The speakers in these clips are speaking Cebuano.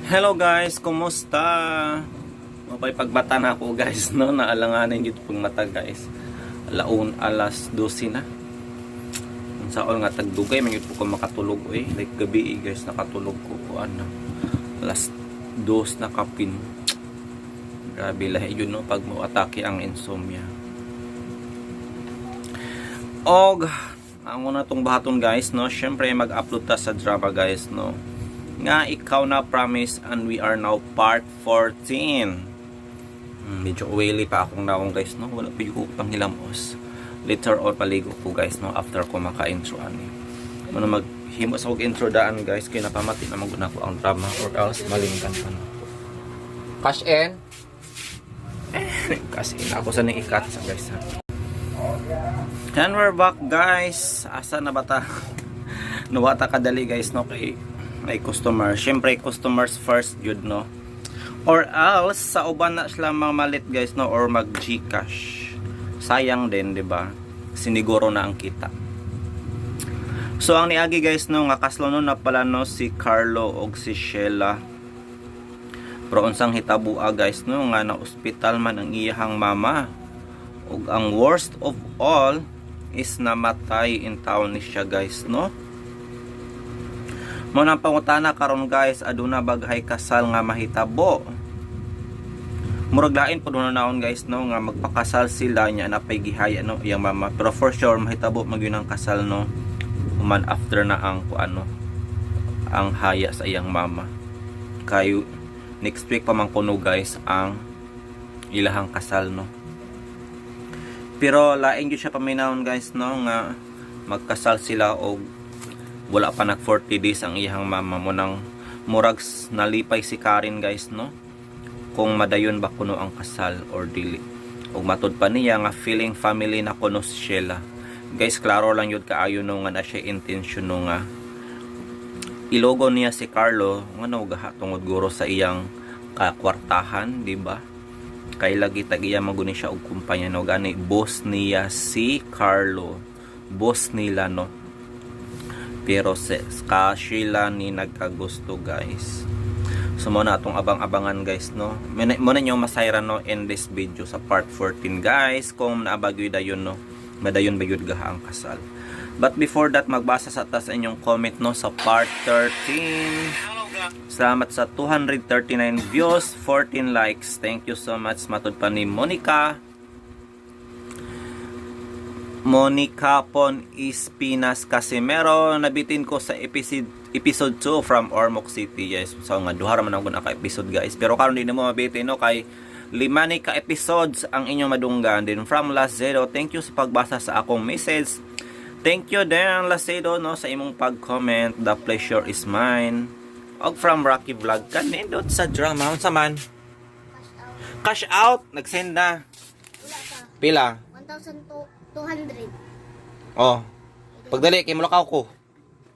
Hello guys, kumusta? Mapay pagbata na ako, guys, no? Naalanganin dito pag mata, guys. Alaun, alas 12 na. Unsaon nga tagdugay man gyud po ko makatulog oy. Like gabi eh, guys, nakatulog ko ko ano. Alas 2 na kapin. Grabe, lahi yun, no, pag mo atake ang insomnia. Og ang una tong bahaton, guys, no, syempre mag-upload ta sa drama, guys, no, nga Ikaw Na Promise and We Are Now part 14. Medyo oily pa akong naong, guys, no. Wala pa yung panghilamos. Later on paligo ko, guys, no, after ko maka-intro ani. Muna maghimo sa og intro daan, guys, kay napamati na man ko ang drama or else malingkan pa na. Cash in. Eh, cash in ako sa ning ikat sa, guys, ha. And we're back, guys. Asa na ba ta? Nuwata kadali, guys, no, kay may customer. Syempre, customers first jud, no. Or else sa uban na sila mamalit, guys, no, or mag GCash. Sayang din, di ba? Siniguro na ang kita. So ang niagi, guys, no, nga kaslo na pala, no, si Carlo og si Sheila. Pero unsang hitabua, guys, no, nga na ospital man ang iyahang mama. Ug ang worst of all is namatay in town ni siya, guys, no. Mo nang pangutana karon, guys, aduna baghay kasal nga mahitabo? Murag lain po na naon, guys, no, nga magpakasal sila nya napay gihaya, no, iyang mama. Pero for sure mahitabo magyun ang kasal, no, human after na ang kuano, ang haya sa iyang mama. Kay next week pa man kuno, guys, ang ilahang kasal, no. Pero lain gyud siya paminawon, guys, no, nga magkasal sila og wala pa nag 40 days ang iyang mama mo nang murag nalipay si Karen, guys, no, kung madayon ba kuno ang kasal or dili. Ug matud pa niya nga feeling family na kuno si Sheila, guys. Klaro lang yun kaayo, no, nga na siya intention, no, nga ilogo niya si Carlo ngano gaha tungod guro sa iyang kakwartahan, di ba? Kay lagi tag iya maguni siya og kumpanya, no. Gani boss niya si Carlo, boss nila, no. Pero si ka Sheila ni nagkagusto, guys. So mo na atong abang-abangan, guys, no. Mo na nyo masayran, no, in this video sa part 14, guys, kung naabagyoy dayon, no, madayon ba yun gaha ang kasal. But before that, magbasa sa ta sa inyong comment, no, sa part 13. Salamat sa 239 views, 14 likes. Thank you so much. Matod pa ni Monica. Monica Pon Espinas Casimero, nabitin ko sa episode 2 from Ormoc City. Yes, so nga duha ra man ako naka episode, guys. Pero karon di na mo mabitin, no, kay lima ni ka episodes ang inyong madunggan. Din from Lazedo, thank you sa pagbasa sa akong message. Thank you din, Lazedo, no, sa imong pag-comment. The pleasure is mine. Og from Rocky Vlog, kanindot sa drama. Unsa man? Cash out, nag-send na. Wala pa. Pila? 1,200. Oh. Pagdali kay mulakaw ko.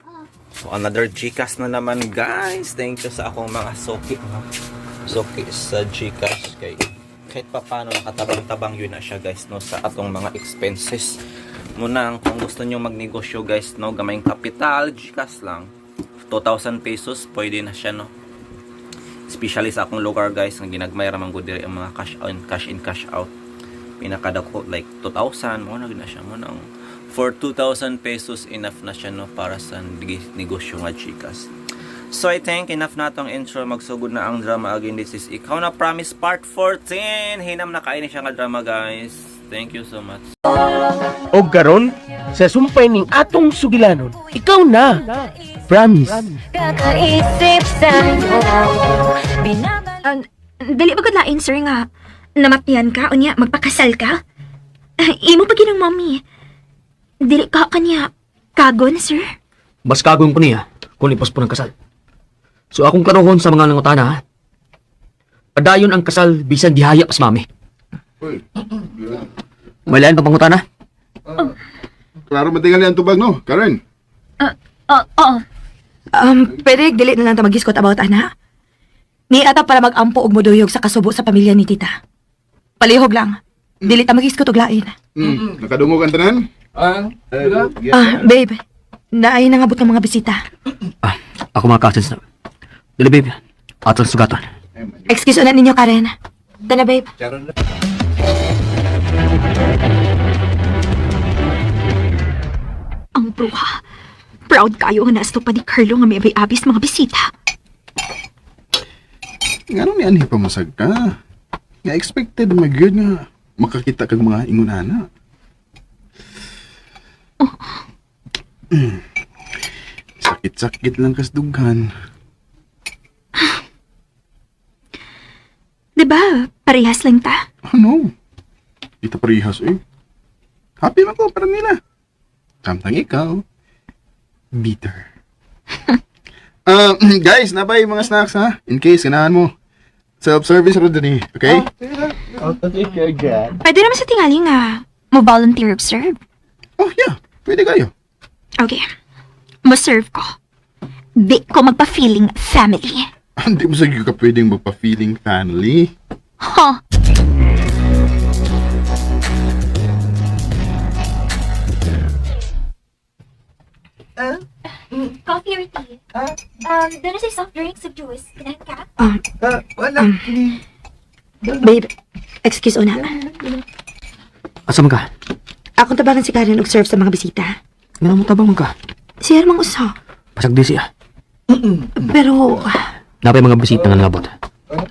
Ah. So another GCash na naman, guys. Thank you sa akong mga suki, no? Suki sa GCash kay kahit pa paano nakatabang-tabang yun na siya, guys, no, sa atong mga expenses. Munang kung gusto niyo magnegosyo, guys, no, gamayng kapital, GCash lang. 2,000 pesos pwede na siya, no. Especially sa akong lugar, guys, nga ginagmay ra man gud diri ang mga cash on cash in cash out. Pinakadako like 2,000 mo na gud na siya mo nang for 2,000 pesos enough na siya, no, para sa negosyo nga GCash. So I think enough na tong intro, magsugod na ang drama again. This is Ikaw Na Promise part 14. Hinam na kain siya nga drama, guys. Thank you so much. Og karon sa sumpay ning atong sugilanon, Ikaw Na Promise. Kakaisip sa'yo. Binabalik Dali ba gud lain, sir, nga namatyan ka, unya magpakasal ka? Ah, imo pa ginang mommy. Dili ka kanya kagon, sir? Mas kagon ko niya kung ipospon ang kasal. So akong klarohon sa mga nangutana, ha? Padayon ang kasal bisan gihaya pas mami. May lain pa pangutana? Klaro man tingali ang tubag, no? Karen? Oo. Oo. Pwede dili na lang ta magiskot about ana. Ni ata para mag-ampo og moduyog sa kasubo sa pamilya ni tita. Palihog lang. Dili ta magiskot og lain. Nakadungog ang tanan? Ah, babe. Naay nangabot ng mga bisita. Ah, ako mga cousins na. Dili, babe. Atong sugaton. Excuse na ninyo, Karen. Tana, babe. Ang bruha. Proud kayo nga nasto pa ni Carlo nga may abis mga bisita. Nga ni anhi pamasag ka? Nga expected magyud nga makakita kag mga ingunana. Sakit-sakit lang kas dughan. 'Di ba? Parehas lang ta. Ano? Di ta parehas eh. Happy man ko para nila. Samtang ikaw, bitter. Guys, napay mga snacks ha? In case, ganahan mo. Self-service ra dun eh, okay? Pwede naman sa tingali nga mo volunteer observe. Oh yeah, pwede kayo. Okay. Mo-serve ko. Di ko magpa-feeling family. Hindi mo sa ka pwedeng magpa-feeling family. Huh. Coffee or tea? Doon na sa soft drinks of juice. Kinahan ka? Babe, excuse una. Asa man ka? Akong tabangan si Karen og serve sa mga bisita. Nga mo tabang man ka. Siya mang usa. Pasag di siya. Pero, Napay mga bisita nga nangabot.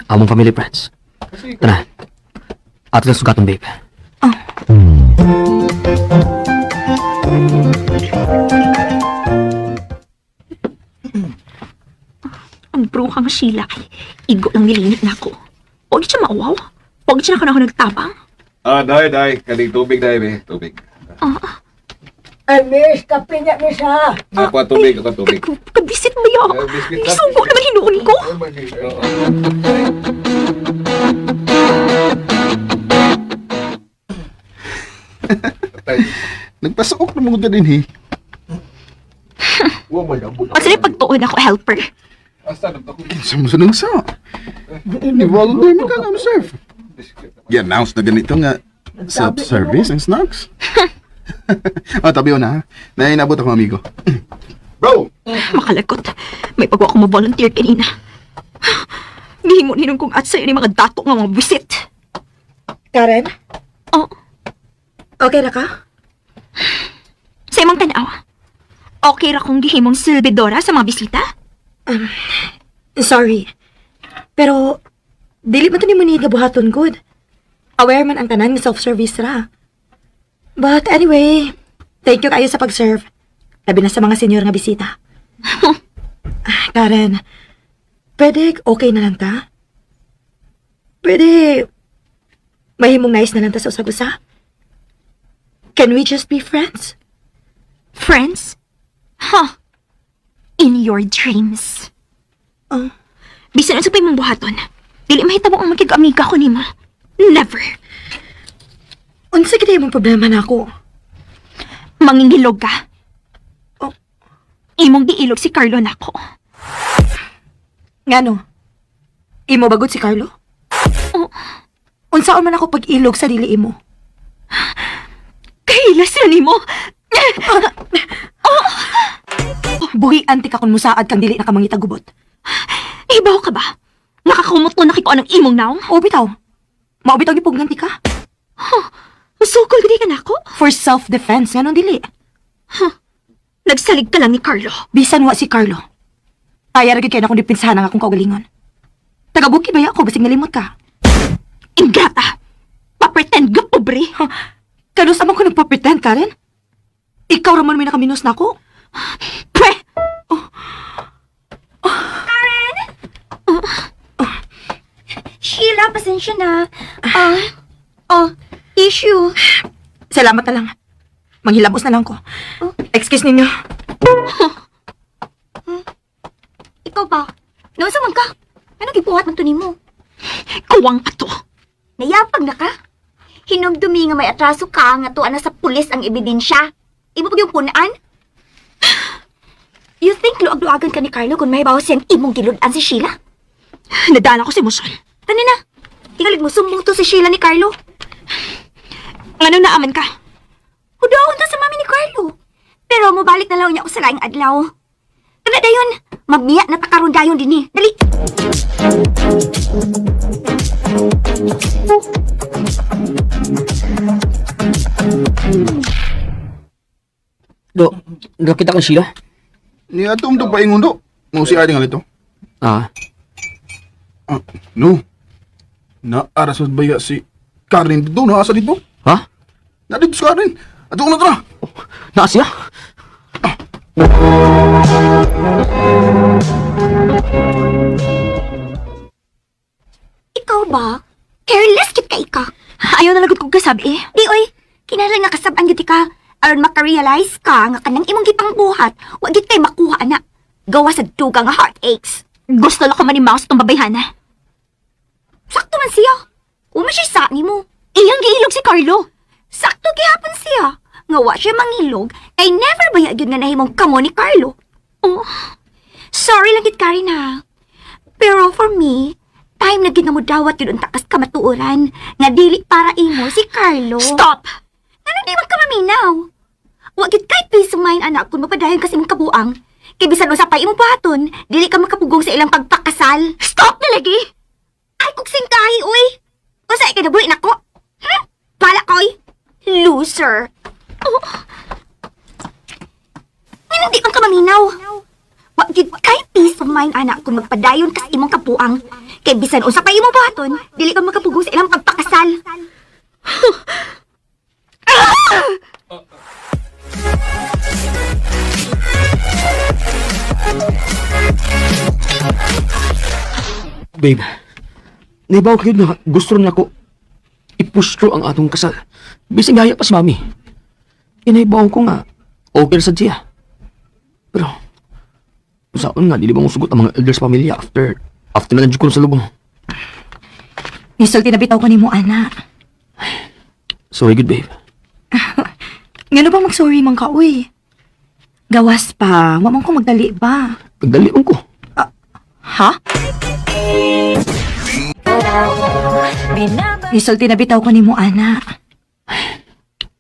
Among family friends. Tara. Ato lang sugaton, babe. Oh. Ang bruhang Sheila kay igo lang nilinit na ako. Huwag siya mauwaw. Huwag siya na ako nagtabang. Ah, dai, dai. Kaning tubig, dai, be. Tubig. Ay, miss, kape niya, miss, ha? Ako ang tubig, ako ang tubig. Kabisit mo yun. Eh, biscuit lang. Isubo naman hinuon ko. Oo. Nagpasuok na mga din eh. Pag sila pagtuon ako, helper. Kinsa mo sa nang sa? Ni-volunteer mo ka nga serve. I-announce na ganito nga self-service ang snacks. Oh, tabi na ha. Nainabot ako amigo. Bro! Makalagot. May pagwa ko mo-volunteer kanina. Gihimo ninong kong at sa'yo ni mga dato nga mga bisit. Karen? Oh, Okay ra ka? sa imong tanaw. Okay ra kong gihimong silbidora sa mga bisita? Sorry. Pero, dili man to ni mo nga buhaton good. Aware man ang tanan nga self-service ra. But anyway, thank you kayo sa pag-serve. Labi na sa mga senior nga bisita. Ah, Karen, pwede okay na lang ta? Pwede mahimong nice na lang ta sa usag-usa? Can we just be friends? Friends? Huh. In your dreams. Oh. Bisan unsa pa imong buhaton. Dili mahitabo ang makig-amiga ko nimo. Never. Unsa kita imong problema na ako? Mangingilog ka. Oh. Imong giilog si Carlo nako. Ngano? Imo bagod si Carlo? Oh. Unsaon man ako pag-ilog sa dili imo? Kahilas na nimo. Buhi anti ka kung musaad kang dili na ka mangitagubot. Ibaw ka ba? Nakakumot ko nakiko anong imong naong? O bitaw. Mao bitaw gipugnan ti ka. Musukol gid ka nako. For self-defense nganong dili? Nagsalig ka lang ni Carlo. Bisan wa si Carlo. Kaya ra gyud kay na akong dipinsahan ang akong kaugalingon. Taga-bukid ba ako basig nalimot ka? Ingrata. Pa-pretend ka pobre. Huh? Kanus amang ko nagpa-pretend, Karen? Ikaw ra man may nakaminos na ako. Pwe! Sheila, pasensya na. Ah, oh, issue. Salamat na lang. Manghilabos na lang ko. Excuse ninyo. Ikaw ba? Naunsa man ka? Ano gibuhat man to nimo? Kuwang ka to. Nayapag na ka? Hinumdumi nga may atraso ka nga tuwa na sa pulis ang ebidensya. Imo pag yung punaan? You think luag-luagan ka ni Carlo kung may bawas siyang imong gilud-an si Sheila? Nadala ko sa emosyon. Tani na! Tingalig mo, sumbong to si Sheila ni Carlo. Ngano naaman ka? Hudaon to sa mami ni Carlo. Pero mobalik na lang niya ako sa laing adlaw. Tala dayon, magmiya na ta karon dayon dinhi. Dali. Do, nakita ko sila. Ni ato mo pa ingon do. Mo si Arling alito. Ah, Ah, no. Na ara sa baya si Karen dito, no asa dito? Ha? Na dito si Karen. Ato ko na tara. Naa siya? Ikaw ba? Careless kit ka ika. Ayaw na lagot kong kasabi eh. Di oy, kinahanglan nga kasab-an gyud ka aron maka-realize ka nga kanang imong gipangbuhat, wa gyud kay makuha ana. Gawa sa duga nga heartaches. Gusto lang ko man ni Mouse itong babayhana. Sakto man siya. Uma siya sa nimo. Iyang giilog si Carlo. Sakto gihapon siya. Nga wa siya mangilog kay never baya gyud nga nahimong kamo ni Carlo. Oh, Sorry lang gid Karen ha. Pero for me, time na gid nga modawat yun unta kas kamatuoran nga dili para imo si Carlo. Stop! Ngano di man ka maminaw? Wa gid kay peace of mind anak kung mapadayon kasi imong kabuang. Kay bisan usa pa imong buhaton, dili ka makapugong sa ilang pagpakasal. Stop na lagi! Ay kung singkahi uy. Usa kay nabuhi nako. Bala koy. Loser. Oh. Ngano di man ka maminaw? Wa gid kay peace of mind anak kung magpadayon kas imong kabuang. Kay bisan usa pa imong buhaton, dili ka makapugong sa ilang pagpakasal. Babe, naibaw kayo na gusto rin ako i-push through ang atong kasal. Bising gaya pa si mami. Inaibaw ko nga, okay na sad siya. Pero, saan nga, dili ba mo sugot ang mga elders pamilya after, after na nandiyo ko sa lubong. Nisulti na bitaw ko nimo ana. Sorry, good babe. Ngano ba mag-sorry man ka uy? Gawas pa, wa man ko magdali ba? Pagdali ko. Ha? Nisulti na bitaw ko nimo ana.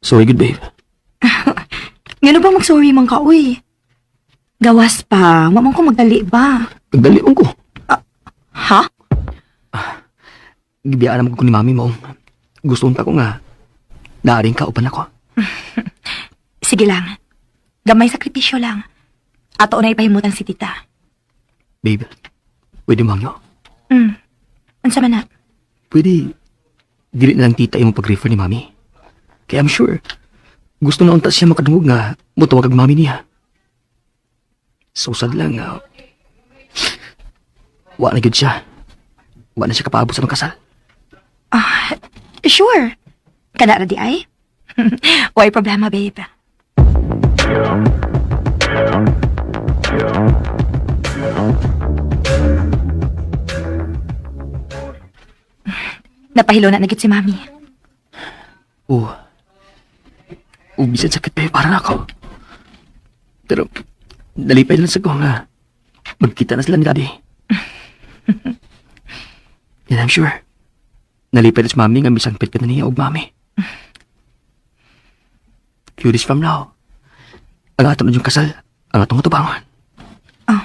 Sorry, good babe. Ngano ba mag-sorry man ka uy? Gawas pa, wa man ko magdali ba? Pagdali ko. Ha? Gibiyaan naman ko ni mami mo. Gusto unta ko nga, naaring ka upan ako. Sige lang. Gamay sakripisyo lang. Ato na ipahimutan si tita. Babe, pwede mangyo? Unsa man na? Pwede, dili na lang tita yung pag-refer ni mami. Kaya I'm sure, gusto na unta siya makadungog nga mutawag ag mami niya. So sad lang nga, wa na gyud siya. Wa na siya kapaabot sa kasal. Ah, sure. Kana ra di ay? Way problema, babe. Napahilo na nagit si mami. Oo. Oh, bisan sakit pa para na ako. Pero, nalipay lang sa ko nga. Magkita na sila ni Daddy. And I'm sure, nalipay na si Mami nga misangpit ka na niya og Mami. Few days from now, ang ato na yung kasal, ang atong tubangon. Oh.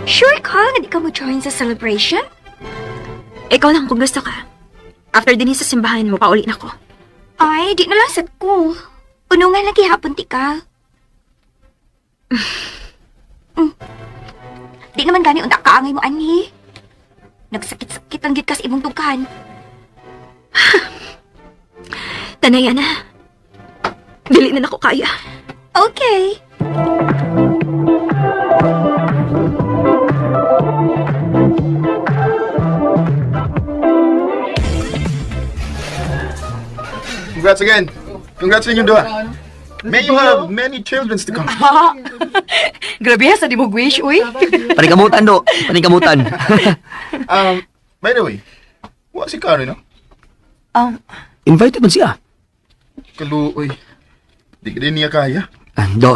Sure ka nga di ka mo join sa celebration? Ikaw lang kung gusto ka. After din sa simbahan mo, pauli na ko. Ay, di na lang sad ko. Uno nga lang gihapon ti ka. Di naman gani unta kaangay mo anhi. Nagsakit-sakit ang gid kas imong dughan. Tanay, ana. Dili na nako kaya. Okay. Congrats again. Congrats sa inyong duha. May you have many children to come. Grabe ha, sa di mo wish, uy. Paningkamutan, do. Paningkamutan. By the way, wa si Karen, no? Invited man siya. Kaluoy. Di ka din niya kaya. Ah, do.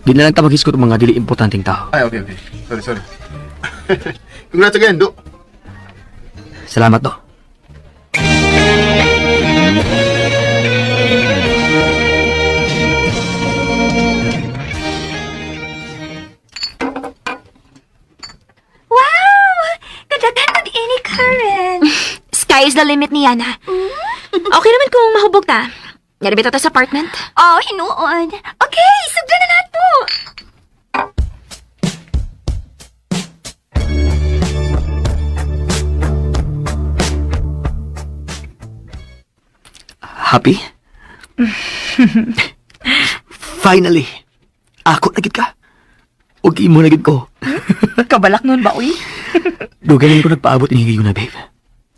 Di na lang ta maghiskot og mga dili importanteng tao. Ay, okay, okay. Sorry, sorry. Congrats again, do. Salamat, do. Wow! Kadaghan mag ini, Karen. Sky is the limit ni Yana. Okay naman kung mahubog ta. Naribit ta sa apartment. Oh, hinuon. Okay, sugdan na nato. Happy? Finally. Ako na gid ka. Ug imo na gid ko. Kabalak nun ba, uy? Dugalan ko nagpaabot ini higayon na, babe.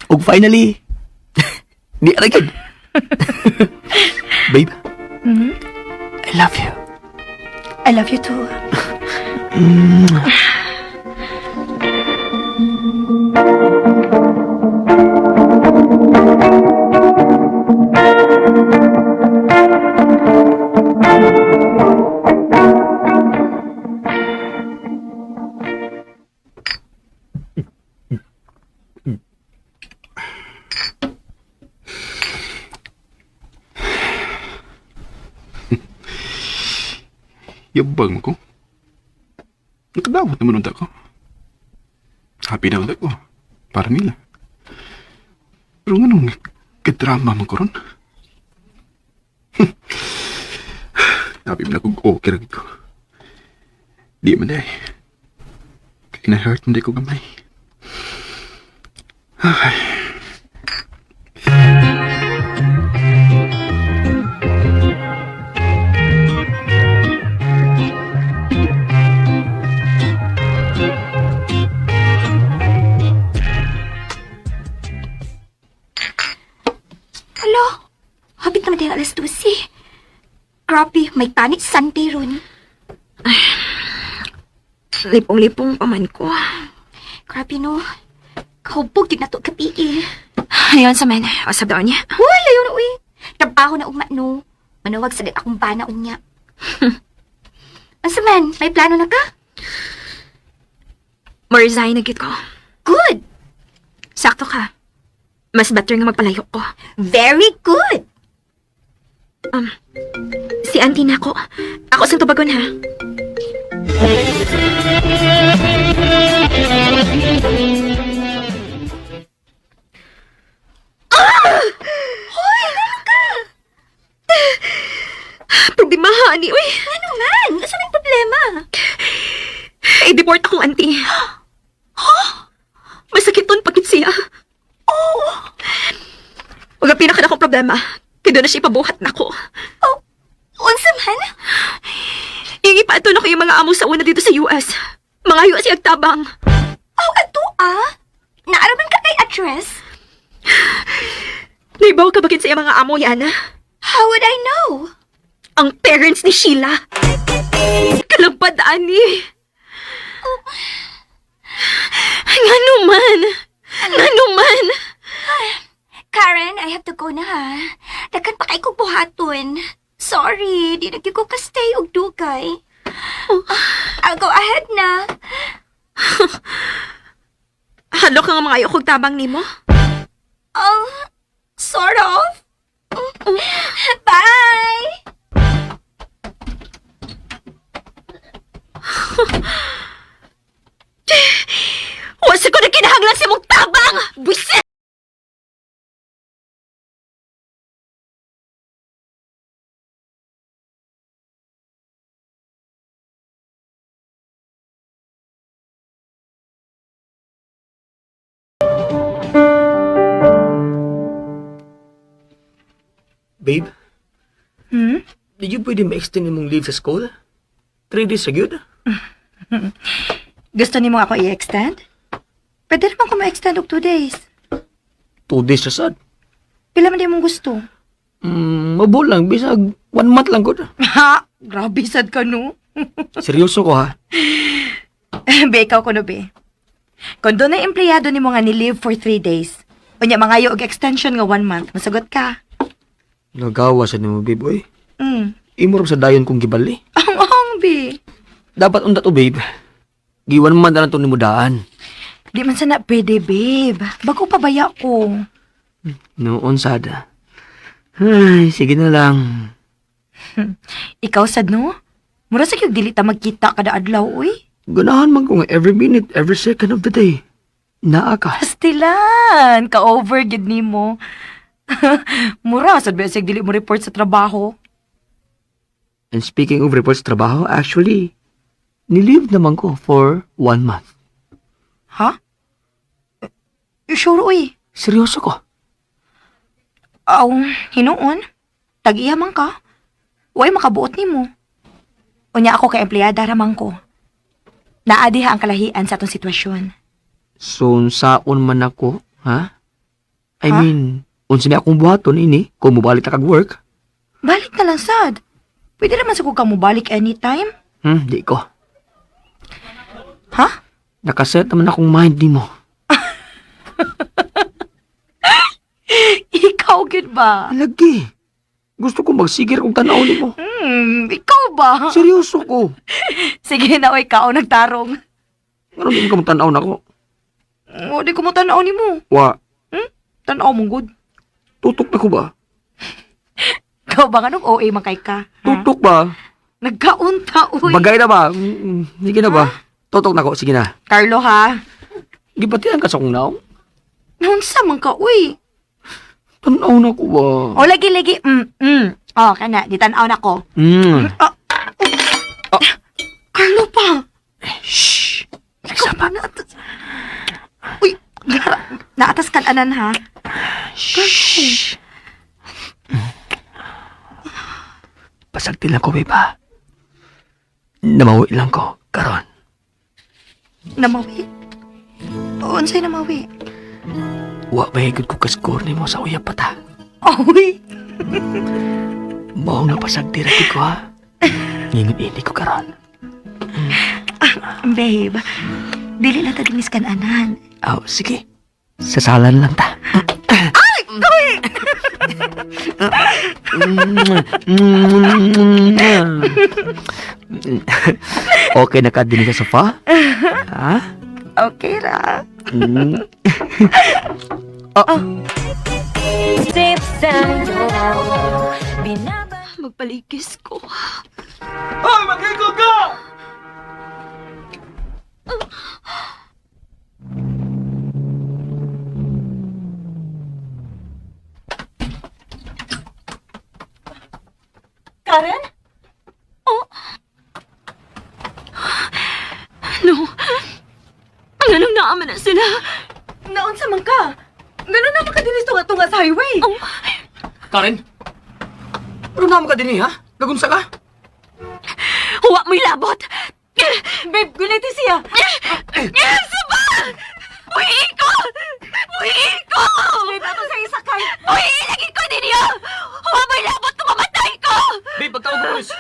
Ug finally, di ara gid. Babe, I love you. I love you too. Yabang mo ko. Nakadawat naman unta ko. Happy na unta ko. Para nila. Pero nga nung kadrama man ko ron. Happy man akong okay ra gid ko. Di man day. Kaya na-hurt man day ko gamay. Ay. Hello? Hapit naman tayo alas 12. Grabe, may panic Sunday ron. Lipong-lipong pa man ko. Grabe no. Kahubog din na to gabi eh. Ayun sa men. Usab daw niya. Uy, layo na uy. Trabaho na ugma no. Manawag sa akong bana unya. Asa man, may plano na ka? Mo-resign na gid ko. Good! Sakto ka. Mas better nga magpalayo ko. Very good! Si auntie na ako. Ako sang tubagon ha. Ah! Problema, ani, uy. Ano man? Asa may problema? I-deport akong auntie. Huh? Masakit ton pagkit siya. Oh! Huwag ang pinaka na akong problema. Kaya doon na siya ipabuhat na ko. Oh, unsa man? Yung ipaato na ko yung mga amo sa una dito sa US. Mga US yung tabang. Oh, ato ah? Naaraman ka kay address? Naibaw ka bakit sa iyang mga amo yan? How would I know? Ang parents ni Sheila. Kalampad, ani. Nga naman. Nga naman. Karen, I have to go na ha. Daghan pa kay kog buhaton. Sorry, di na gyud ko ka-stay og dugay. I'll go ahead na. Halo ka nga mga ayok tabang nimo. Oh, sort of. Bye! Wasa ko na kinahanglan sa mong tabang! Buisit! Babe? Hmm? Did you pwede ma-extend imong leave sa school? 3 days sa gyud? Gusto nimo ako i-extend? Pwede naman ko ma-extend og 2 days. 2 days sa sad. Pila man di mong gusto? Mabo lang, bisag 1 month lang gud. Ha? Grabe sad ka no. Seryoso ko ha. Be, ikaw kuno be. Kung doon na empleyado ni mo nga ni-leave for 3 days, unya mangayo og extension nga 1 month, masagot ka. Nagawa sa nimo, babe, oy. Imo ra sa dayon kong gibali. Ang ang, be. Dapat unta to, babe. Giwan man na to nimo daan. Di man sana pwede, babe. Bago pa baya ko. Noon sada. Ay, sige na lang. Ikaw sad no? Mura sa kyug dili ta magkita kada adlaw, uy. Ganahan man ko nga every minute, every second of the day. Naa ka. Pastilan, ka-over gid nimo. Mura sad ba sig dili mo report sa trabaho. And speaking of reports trabaho, actually, nilive naman ko for 1 month. Ha? Eh, sure, uy. Seryoso ko. Aw, hinuon. Tag-iya man ka. Uy, makabuot nimo. Unya ako kay empleyada ra man ko. Naa diha ang kalahian sa atong sitwasyon. So, saon man ako, ha? I Ha? mean, unsa ni akong buhaton ini kung mobalik na kag work? Balik na lang sad. Pwede naman sa ka mobalik anytime. Di ko. Ha? Nakaset naman akong mind nimo. Ikaw gid ba? Lagi. Gusto ko magsigir kung tanaw nimo. Ikaw ba? Seryoso ko. Sige na, oy, kao nagtarong. Ngano di mo ka tanaw nako? O, di ko mo tanaw nimo. Wa, Tanaw mo good. tutok na ko ba? Ikaw ba nga nung OA man kay ka? Ha? Tutok ba? Nagkaunta, uy. Bagay na ba? Sige na ba? Tutok na ko, sige na. Carlo, ha? Gibatian ka sa kong naong? Naunsa man ka, uy. Tanaw na ko ba? O, lagi, lagi. O, kana, di tanaw na ko. Ah, oh. Carlo pa. Shh! Ikaw pa naatas. Uy, gara. Naatas kan anan, ha? Shh! Pasagti lang ko, babe, ha? Namawi lang ko, karon. Namawi. Unsay namawi? Wa ba ko ka-score nimo sa uyab pa ta? Uy. Mao nga pasagti ra gid ko, ha? Ngingon ini ko karon. Babe, dili na ta dinis kan anan. Aw, sige. Sa salan lang ta. Ay! Okay na ka din sa sofa? Ha? Okay ra. Isip sa'yo. Binabalik Magpaligis ko. Hoy, magliko ka! Karen? Oh. No. Nganong naa man na sila? Naunsa man ka? Ngano naa man ka dinis tunga-tunga sa highway? Oh, Karen? Ano naman ka din eh, ha? Nagunsa ka? Huwa mo'y labot. Babe, guliti siya. Yes, ba? Buhi ko! Buhi ko! Babe, ato sa isakay. Buhi lagi ko ninyo! Huwa mo'y labot kung mamatay ko! Babe, pagtawag ko pulis!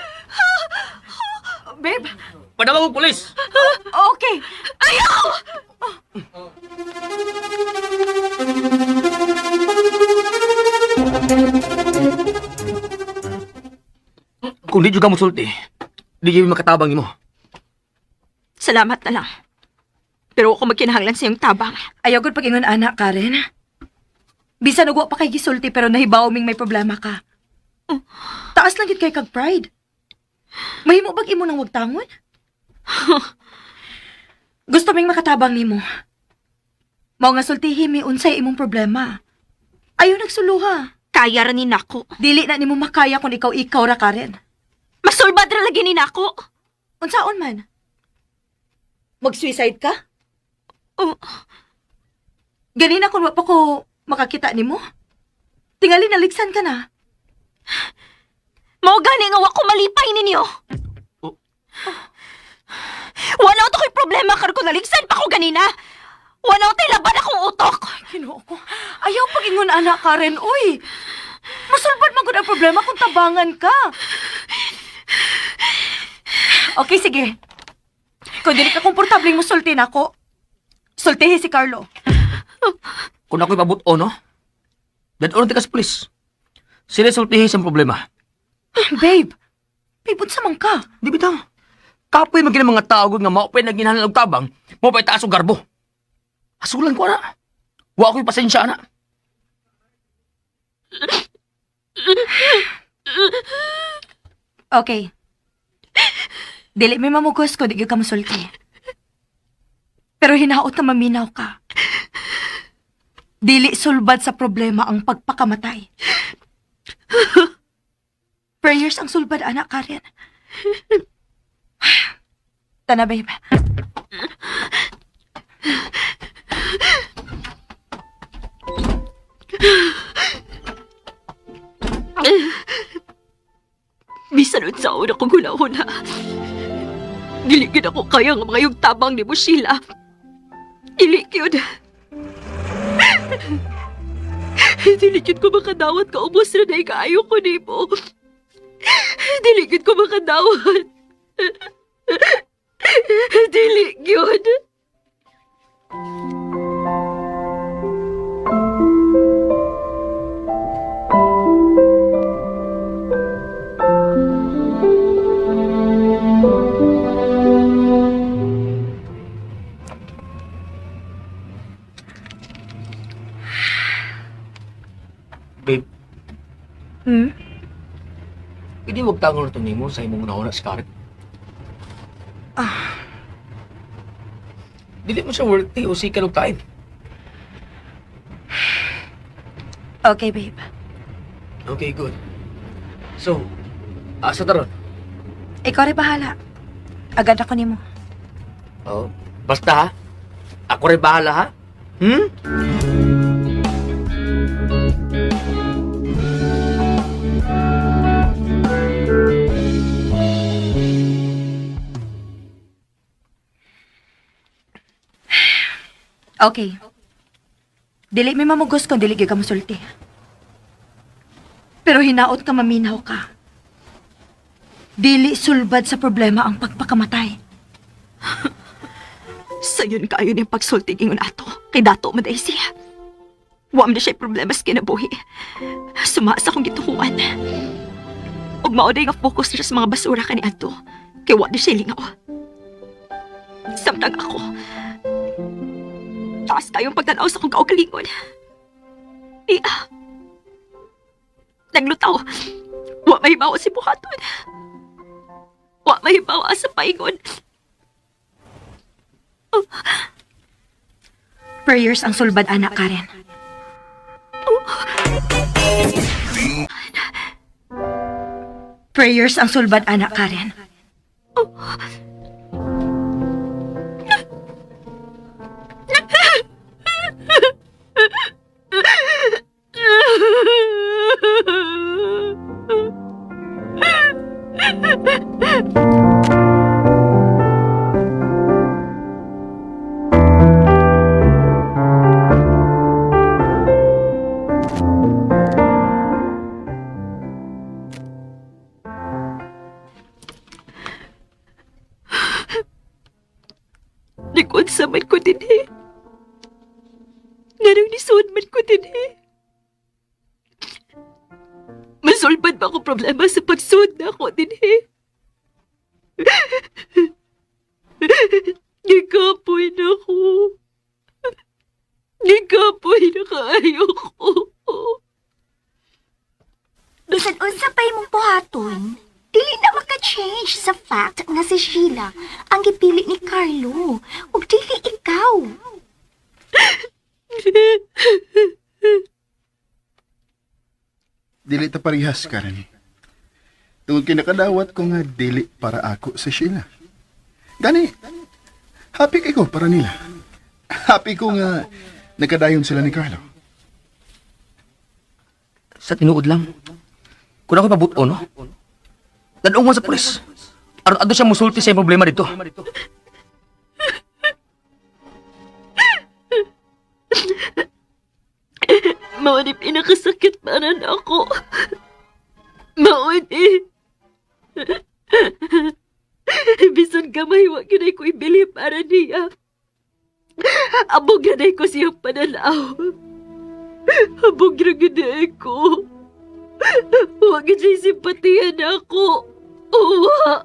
Babe, Padawag ko pulis! okay. Ayaw! Kung di juga mo sulti, di jud makatabang nimo. Salamat na lang. Pero ako magkinahanglan sa iyong tabang. Ayaw gud pag-ingon ana, Karen. Bisan og wa pa kay gisulti pero nahibaw ming may problema ka. Taas lang gid kay kag pride. Mahimo bag imo nang wagtangon? Gusto ming makatabang nimo. Mao nga sultihi mi unsay imong problema. Ayaw nagsuluha. Kaya ra ni nako. Dili na nimo makaya kung ikaw-ikaw ra, Karen. Masulbad ra lagi ni nako. Unsaon man? Mag-suicide ka? Oh, Ganina kung wa pa ko makakita nimo. Tingali naligsan ka na. Mao gani nga wa ko malipay ninyo. Oh. Wala to ko'y problema karon kung naligsan pa ko ganina. Wala tay laban akong utok. Ginoo ko. Ayaw pag-ingon ana, Karen. Uy! Masulbad man gud ang problema kung tabangan ka. Okay, sige. Kung dili ka komportableng musulti nako, sultihi si Carlo. Kung ako'y pabuto, no? Dadon ka sa pulis. Sila sultihi sa problema. Babe, babe, unsa man ka? Di bitaw. Kapoy man gina mga tao gud nga mao pa'y naginhalan og tabang, mao pa'y taas og garbo. Asulan ko ana. Wa ako'y pasensya ana. Okay. Dili may mamugos ko, di gyud ka musulti. Pero hinaot na maminaw ka. Dili sulbad sa problema ang pagpakamatay. Prayers ang sulbad, anak Karen. Tana, babe. Bisan unsaon akong hunahuna. Dili gyud ako kaya nga mga tabang nimo, Sheila. Dili gyud. Dili gyud ko makadawat ka ubos ra dahil kaayo ko nimo. Dili gyud ko makadawat. Dili gyud. Babe, Hmm? pwede magtangon na ito nimo sa imong nauna si Karen. Ah. Dili mo siya worth it o sikan og time. Okay, babe. Okay, good. So, asa taron? Ikaw rin bahala. Agad ako nimo. Oh, basta ha. Ako rin bahala ha. Hmm? Okay. Dili may mamugos kung dili gyud ka musulti. Pero hinaot ka maminaw ka. Dili sulbad sa problema ang pagpakamatay. Sayon kaayo niyang pagsulti ingon ato kay dato man dahil siya. Wa man na siya'y problema sa kinabuhi. Suma sa akong gituhuan. Ug mao day nga focus siya sa mga basura kani adto. Kay wa na siya lingaw. Samtang ako, taas kayong pagtanaw sa akong kaugalingon. Iya. Naglutaw. Wa mahibaw si buhaton. Wa mahibaw sa paingon. Prayers ang sulbad, anak Karen. Prayers ang sulbad, anak Karen. Nag-unsa man ko din eh. Ngarong nisuod man ko din eh. Masulbad ba ako problema sa pagsuod na ako din eh? Gikapoy na ko. Gikapoy na kaayo ko. Bisan unsa pa imong buhaton, dili na maka-change sa fact nga si Sheila ang gipili ni Carlo ug dili ikaw. Dili ta parehas, Karen. Tungod kay nakadawat ko nga dili para ako si Sheila. Gani, happy kay ko para nila. Happy ko nga nagkadayon sila ni Carlo. Sa tinuod lang. Kung ako'y pabuto, no? Dadong mo sa pulis. Aron adto siya musulti sa iyang problema dito. Mao ni pinakasakit para na ako. Mao ni. Bisan gamay, wa gyud ko ibili para niya. Abog na ko siyang pananaw. Abog na gyud ko. Wa gyud siya simpatiyan ako. Uwa.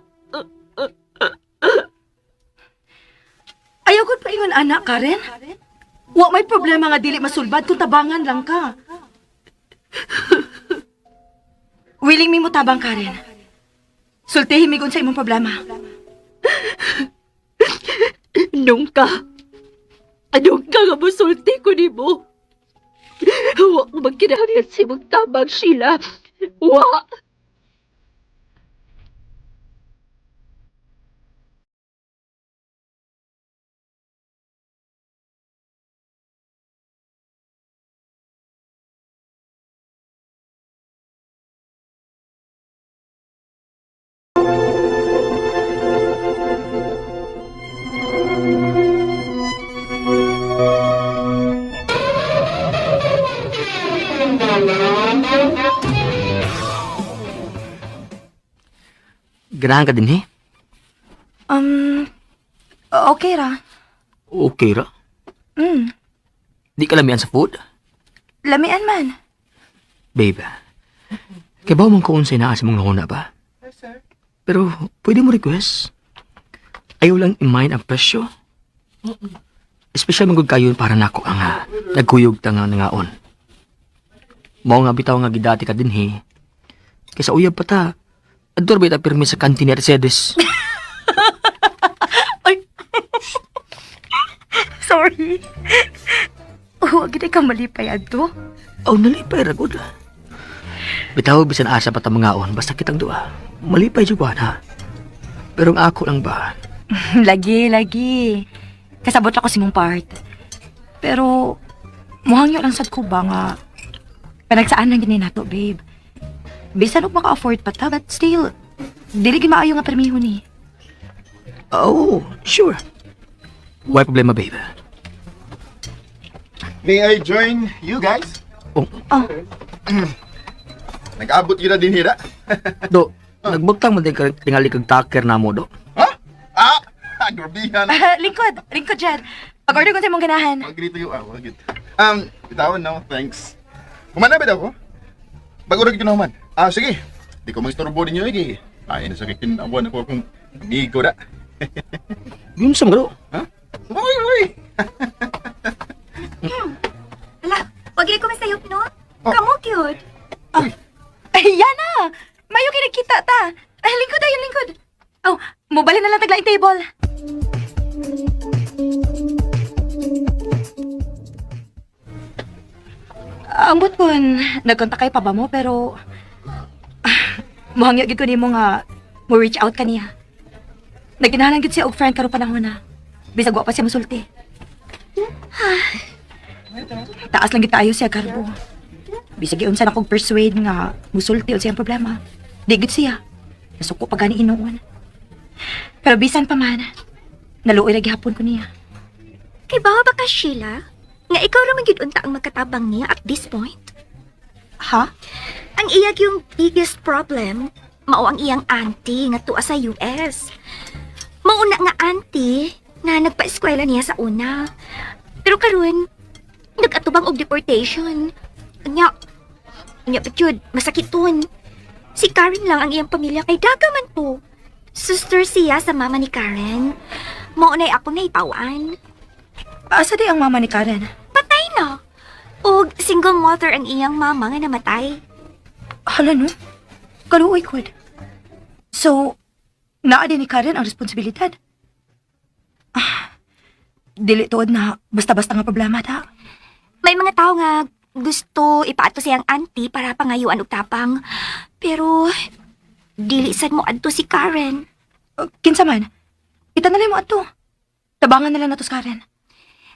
Ayaw ko paingon anak, Karen. Wa may problema nga dili masulbad kung tabangan lang ka. Willing mi mo tabang, Karen. Sultihin mi kung sa imong problema. Nungka. Nungka nga musulti ko nimo. Wa ko magkinahanglan sa imong tabang, Sheila. Wa. Ganahan ka din eh. Okay ra. Okay ra. Di ka lamian sa food? Lamian man. Babe, kay ba man ko unsay naa sa mong nahuna ba? Pero pwede mo request. Ayaw lang i-mind ang presyo. Espesyal man gud kayo para nako ang nagkuyog ta nga nangaon. Mao nga bitaw nga gidati ka dinhi. Kaysa uyab pa ta. Adtor ba ta pirmi sa kantin ni Mercedes? Sorry. Huwag gid ka malipay adto. Aw, nalipay ra gud. Bitaw bisan asa pa ta mangaon basta kitang duha. Malipay jud ko ana. Pero ang ako lang ba? Lagi, lagi. Kasabot ako sa imong part. Pero, muhangyo lang sad ko ba nga panagsaan lang gini nato, babe. Bisan og maka-afford pa ta, but still, dili gid maayo nga permiho ni. Oh, sure. Why problema, babe? May I join you guys? Oh. Oh. Nag-abot yun na din hira. Do, nagbutang man din ka tingali kag taker namo do. Ha? Ah! Grabihan. Lingkod, lingkod Jed. Pag-order ko sa imong ganahan. Agree to you. Ah, wag yun. Bitawan no, thanks. Humana ba daw ko? Bago rin naman. Ah, sige. Di ko mangistorbo ninyo eh. Ay, nasa kikinabuan ako akong amigo na. Yun sa mga do. Ha? Uy, uy! Ala, wag ko masayop, no? Kamo cute. Ay, yan na! Mayo kay nagkita ta. Ay, lingkod ayun, lingkod. Oh, mobile na lang taglaing table. Ambot kun, nagkontak kay pa ba mo pero muhangyo gid ko nimo nga mo reach out kaniya. Nagkinahanglan gid siya og friend karon panahon na. Bisag wa pa siya musulti. Taas lang gid kaayo siya garbo. Bisag giunsa na kong persuade nga musulti unsa iyang problema. Di gid siya. Nasuko pa gani inuon. Pero bisan pa man, naluoy ra gihapon ko niya. Kay bawa ba ka, Sheila? Nga ikaw ra man gyud unta ang magkatabang niya at this point. Ha? Ang iyag yung biggest problem, mao ang iyang auntie nga tuwa sa US. Mauna nga auntie na nagpa-eskwela niya sa una. Pero karon nag-atubang og deportation. Nya, nya pa jud, masakiton. Si Karen lang ang iyang pamilya kay daga man to. Sister siya sa mama ni Karen. Mao na'y ako nahitawan. Asa di ang mama ni Karen? Patay na. Og single mother ang iyang mama nga namatay. Hala no? Kaluoy ko. So, naa din ni Karen ang responsibilidad. Dili tuod na basta-basta nga problema ta. May mga tao nga gusto ipaato siyang auntie para pangayuan og tapang. Pero dili sad mo adto si Karen. Kinsa man, kita na lang mo ato. Tabangan na lang nato si Karen.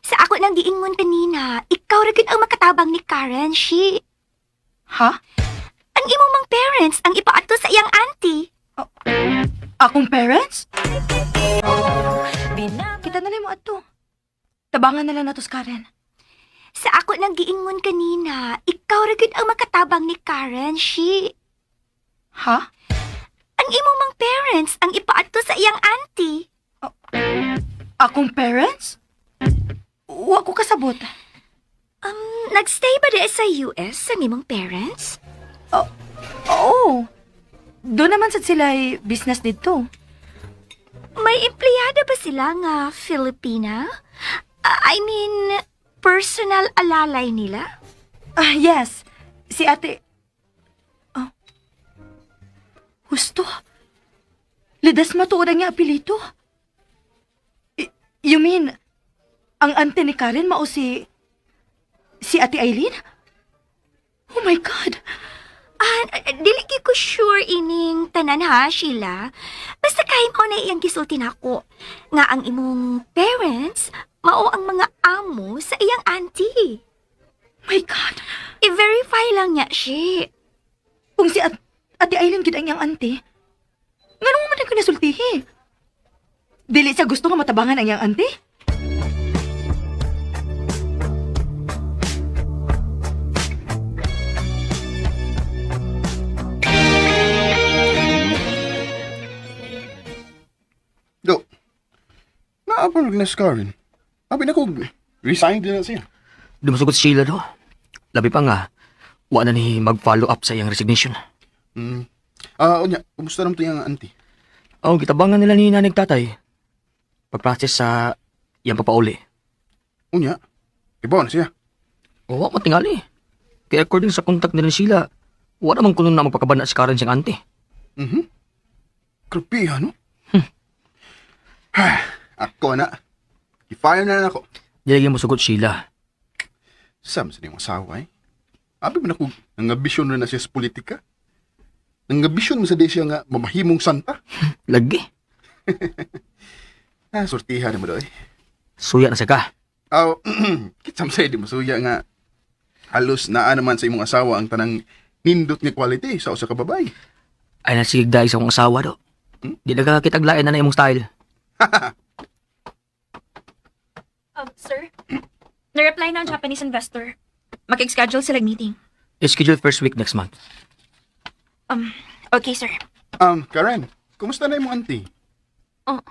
Sa ako nang giingon kanina, ikaw ra gyud ang makatabang ni Karen, she. Ha? Ang imong mang parents ang ipaato sa iyang auntie. Akong parents? Kita na lang mo ato. Tabangan na lang nato si Karen. Sa ako nang giingon kanina, ikaw ra gyud ang makatabang ni Karen, she. Ha? Ang imo mang parents ang ipaadto sa iyang auntie. Akong parents? Wa ko kasabot. Nagstay ba di sa US ang imong parents? Oo. Doon naman sad sila ay business dito. May empleyada ba sila nga Filipina? Ah, I mean, personal alalay nila? Ah, yes. Si ate... Oh. Husto. Lidas matuod ang niya apelyido. You mean, ang ante ni Karen mao si... Si Ate Eileen? Oh my God! Ah, dili gyud ko sure ining tanan ha, Sheila. Basta kay mo na iyang gisulti nako nga ang imong parents mao ang mga amo sa iyang auntie. My God! I-verify lang niya, she. Kung si Ate Eileen gid ang iyang ante, ngano man ko nasultihi? Dili siya gusto nga matabangan ang iyang ante? Do. Naapalog na si Karen. Abi na ko, resign din na siya. Di masugot si Sheila do. Labi pa nga, wa na ni mag-follow up sa iyang resignation. Ah, unya, kumusta naman to yung auntie? Oh, gitabangan nila ni nanay tatay. Pag-process sa iyang papauli. Unya, ibaw na siya. O, wa matingali. Kaya according sa contact nila ni Sheila, wa naman kuno na magpakabana si Karen siyang auntie. Grabe, ano? Ako na. I-fire na lang ako. Di lagi mo sugot Sheila. Sam sa niyong asawa eh. Abi man ako, nangabisyon na na siya sa politika. Nangabisyon mo sa di siya nga mamahimong santa. Lagi. Ah, sortihan mo doy. Suya na siya ka. Aw, kitsam sa di masuya nga halos naa naman sa imong asawa ang tanang nindot nga quality sa usa ka babae. Ay nasigig dahil sa akong asawa do. Di na kakitaglain na na imong style. Sir? Na-reply na ang Japanese investor. Mag-schedule sila meeting. Schedule first week next month. Okay, sir. Karen, kumusta na imong auntie? Oh.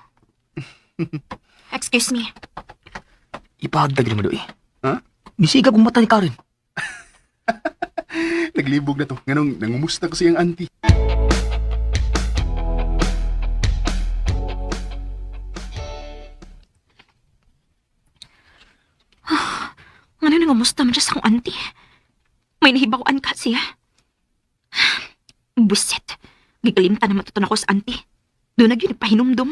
Excuse me. Ipahagdag rin mo do eh. Ha? Nisigab ang mata ni Karen. Naglibog na to. Nganong nangumusta ko siyang auntie. Ano nang umusta man siya sa akong auntie? May nahibawan ka siya. Buset. Gigalimta na matuton ako sa auntie. Doon na yun, pahinumdum.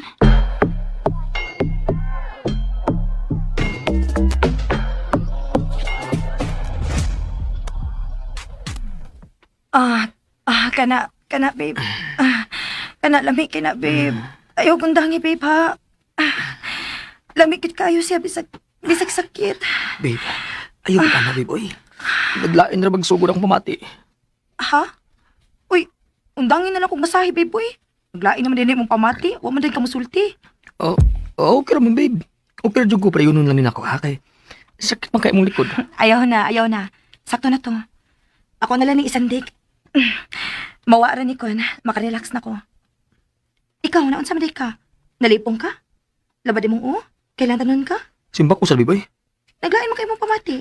Ah, ah, kana, kana, babe. Ah, kana, lami, kana, babe. Ayaw kong dangi, babe, ha? Ah, lami, kit kayo siya, bisag, bisag sakit. Babe, ayaw ka na babe, oy. Naglain ra magsugod akong pamati. Ha? Uy, undangin na lang kong masahe, babe, uy. Naglain naman din mong pamati. Wa man din ka musulti. Oh, oh, okay ra man babe. Okay ra jud ko pero yun lang din ako ha kay sakit man kay imong likod. Ayaw na, ayaw na. Sakto na to. Ako na lang ni isang dik. Mawa ra ni Kon. Makarelax na ko. Ikaw, naunsa man day ka? Nalipong ka? Labad imong o? Kailan tanon ka? Simbak ko sa babe, oy. Naglain mo kay mong pamati.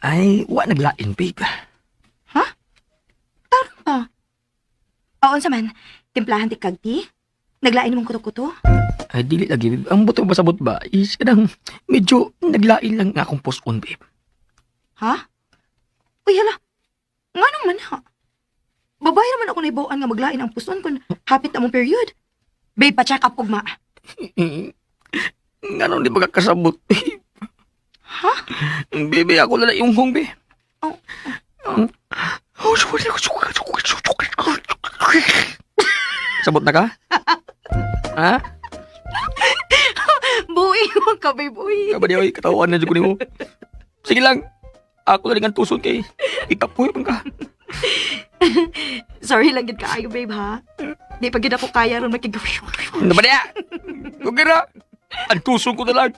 Ay, wa naglain babe. Tarong pa. Oo, unsa man. Timplahan ti kag tea? Naglain mong kuto-kuto? Ay dili lagi babe. Ang buto basabot ba is kanang medyo naglain lang nga akong post on babe. Ha? Uy, hala. Nga naman ha? Babae naman ako naibawaan nga maglain ang puson kung hapit na mong period. Babe, pa-check up ugma. Ngano di ba kasabot babe? Ha? Bebe, ako na lang yung hong, be. Oh. Sabot na ka? Ha? Buhi mo ka, babe, uy. Kaba niya, oy, katawan na dyan ko nimo. Sige lang. Ako na rin ang tuson kay ikapoy man ka. Sorry lang gid kaayo, babe, ha? Di pa gid ako kaya ron makig... Ano ba niya? Okay na. Ang tuson ko na lang.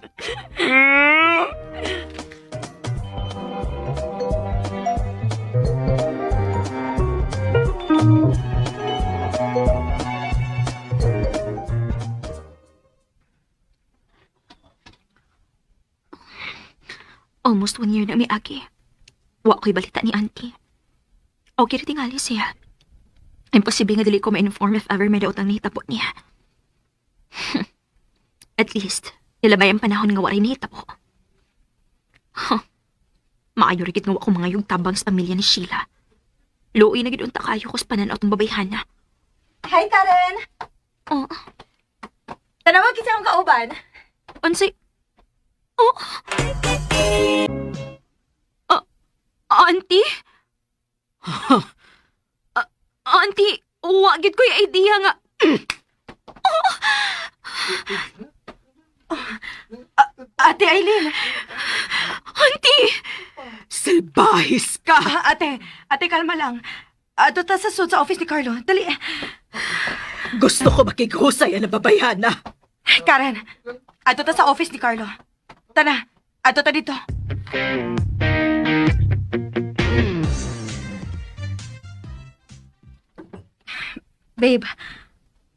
Almost 1 year na miagi. Wa ko'y balita ni auntie. Okay ra tingali siya. Imposible nga dili ko ma-inform if ever may daotang nahitabo niya. At least, nilabay ang panahon nga waray nahitabo. Huh. Maayo ra gid nga wa ko mga yung tabang sa pamilya ni Sheila. Luoy na gid unta kayo ko sa pananaw tong babayhana. Hi, Karen! Oh, Tanawag kita akong kauban. unsay... Oh! Ah, auntie? Ah, auntie, wa gid ko'y idea nga. Ate Aileen! Auntie! Salbahis ka! Ah, ate, ate, kalma lang. Ato ta sa suit sa office ni Carlo. Dali. Gusto ko makighusay ang babayhana. Karen, ato ta sa office ni Carlo. Tana, ato ta dito. Babe,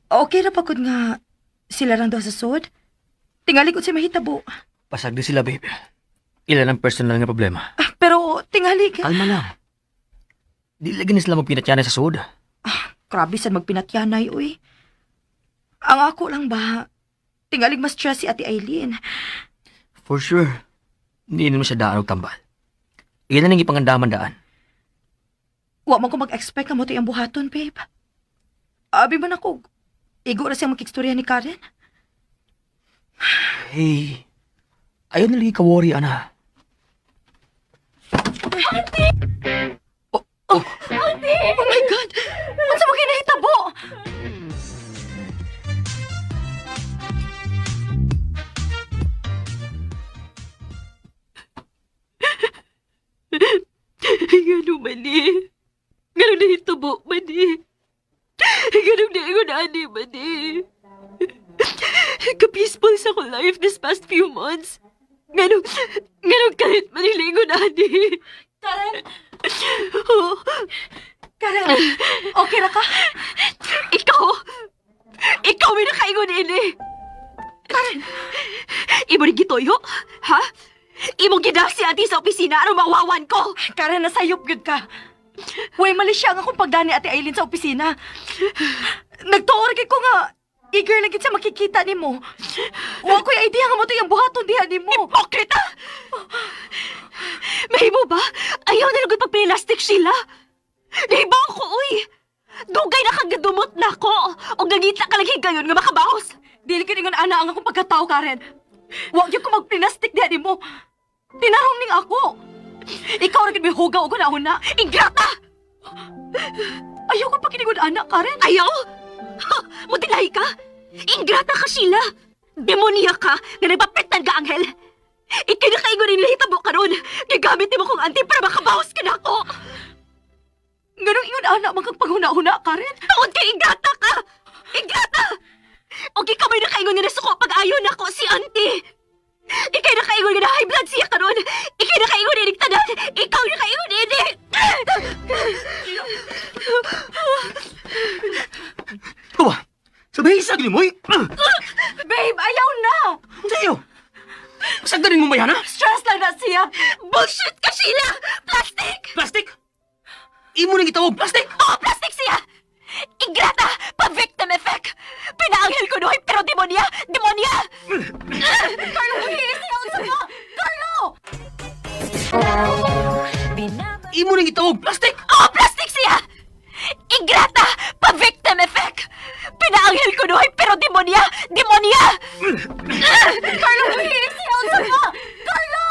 okay ra pagod nga sila lang daw sa sud? Tingali ko si mahitabo. Pasagdi sila, babe. Ilan ang personal nga problema. Ah, pero tingali ka. Kalma lang. Di lagi na sila magpinatyana sa sud. Grabe sad magpinatyanay, uy. Ang ako lang ba, tingalig mas stress si Ate Eileen. For sure. Hindi naman siya daan og tambal. Ilan ang ipangandaman daan. Wa man ko mag-expect nga mo ang buhaton, babe. Abi man ako, igo ra siya makikstorya ni Karen. Hey, ayaw na lagi ka-worry, ana. Oh my God! Unsa mo kinahitabo? Ngano man eh. Ngano nahitabo man eh. Ngano naingon ani man eh. Ka-peaceful sa ko life this past few months. Ngano, ngano kahit manilingon ani. Karen! Oh, Karen! Okay ra ka? ikaw! Ikaw may nakaingon ini! Karen! Imo ni gituyo? Ha? Imong gidasi auntie sa opisina aron mawawan ko! Karen, nasayop gyud ka. Way, mali siya ang akong pagdani Ate Eileen sa opisina. Nagtuor gyud ko nga, eager lang gyud siya makikita nimo. Wa ko'y idea nga mo to yung buhaton diha nimo. Hipokrita! Mahimo ba? Ayaw na lang pagpinilastik, Sheila. Nahibaw ko, uy! Dugay na kang gadumot na ako! O gagita ka lang higayon nga makabaos! Dili gyud ingon ana ang akong pagkatao, Karen. Wa gyud ko magplinastik diha nimo. Tinarong ning ako. Ikaw ra gyud may hugaw og una. Ingrata! Ayaw ko pakiningon ana, Karen. Ayaw! Ha! Mudilay ka! Ingrata ka, Sheila! Demonya ka nga nagpapretan ka, Anghel! Ikay nakaingon rin hitabo karon. Gigamit nimo kong auntie para makabaos ka na ako! Ganong ingon ana man kang paghuna-huna, Karen. Tungod kay ingrata ka! Ingrata! O ikaw may nakaingon nga nasuko pag ayon nako si auntie! Ikay nakaingon nga na high blood siya karon! Ikay nakaingon inig tanan! Ikaw nakaingon ini! Ikaw ba? Sabihin sa akin mo, eh! Babe, ayaw na. Ang sa'yo! Pasagdarin mo ba yan, ha? Stress lang na siya. Bullshit ka, Sheila! Plastic! Plastic! Imo nang itawag, plastic! Oo, plastic siya! Ingrata! Pa-victim effect! Pinaanghel ko noy, pero demonya! Demonya! Carlo, please, ayaw sa ka. Carlo! Imo nang itawag, plastic! Oo, plastic siya! Ingrata! Pa-victim effect! Pinaanghel ko noy, pero demonya! Demonya! Carlo, please, ayaw sa ka. Carlo!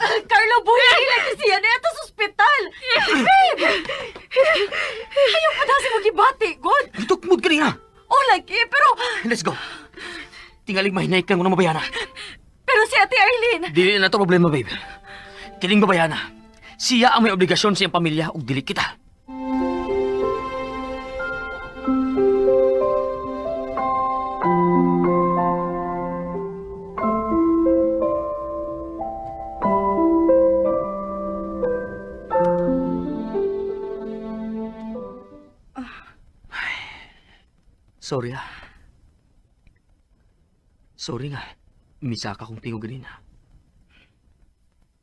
Carlo, buhi lagi siya na ito sa ospital. Babe! Ayaw pa daw si magibati, God. Itukmod ka niya! Oh, lagi, pero... Let's go! Tingalig mahinay kang unang mabayana. Pero si Ate Arlene... Dili na to problema, babe. Kining babayana. Siya ang may obligasyon sa iyang pamilya ug dili kita. Sorry ah. Sorry nga. Misaka kong tingog ganina.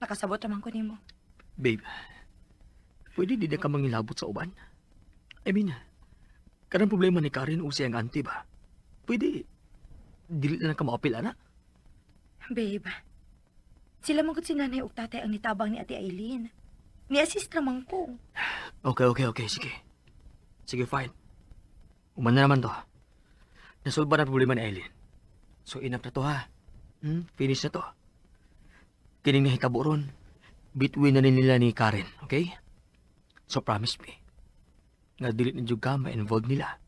Nakasabot raman ko nimo. Babe, pwede di na ka mangilabot sa uban? I mean, kanang problema ni Karen o siyang auntie ba? Pwede, dili na lang ka maapil, ana? Babe, sila man gud si nanay ug tatay ang nitabang ni Ate Eileen. Ni-assist raman ko. Okay, sige. Sige, fine. Uman na naman to. Nasolba na problema ni Eileen. So, enough na to, ha? Finish na to. Kining nahitabo ron, between na nila ni Karen, okay? So, promise me, nga dili na jud ka ma-involve nila.